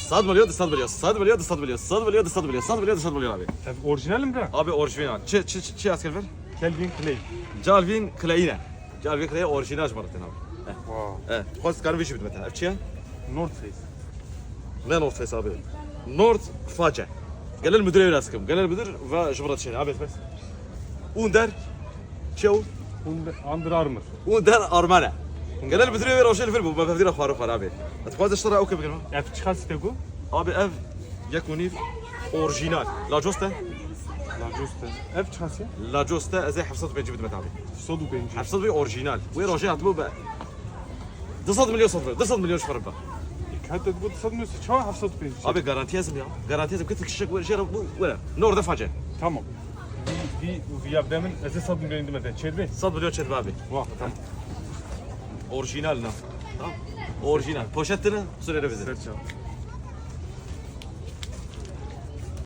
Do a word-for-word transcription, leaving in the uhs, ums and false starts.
Sed milyon, du sed milyon, sed milyon, du sed milyon, sed milyon, du sed milyon, sed milyon, du sed milyon abi. Ev orijinal mi bira? Abi orijinal. Çi, çi, çi, çi asker ver? Calvin Klein. Calvin Klein. Calvin Klein orijinal ji bana abi. Wow. Evet. Xwest karim vî jî bidime te. Ev çi ye? North Face. Ne North Face abi. North Face. Genel müdüre wî nas kim. Genel müdür ve ji bana çêne. Abi bes. Under. Çew. Under Armour. Under Armour. Genel müdüre wî rojel vir bu. Bevdira xwar xwar abi. Dixwaze ştara okey bikin. Ev çi xasî te got? Abi ev yek û nîv orijinal. Lacoste. Lacoste. Ev çi xasî? Lacoste ez ê heft sed û pêncî bidime abi. Sed û pêncî. Heft sed ve orijinal. Wê rojê hatibû be. Du sed milyon sed, du sed milyon şifre be. Heta got sed milyon, çawa heft sed û pêncî? Abi garanti ezim ya. Garanti ezim. Kitin çiçek were jera bu were. Nor de face. Tamam. Vi, vi, vi ya demin ez ê sed milyon dime te. Çêdibe? Sed milyon çêdibe abi. Wah, tamam. Orijinal ne? Tamam. Orijinal. Poşetini sürede bize. Serçe.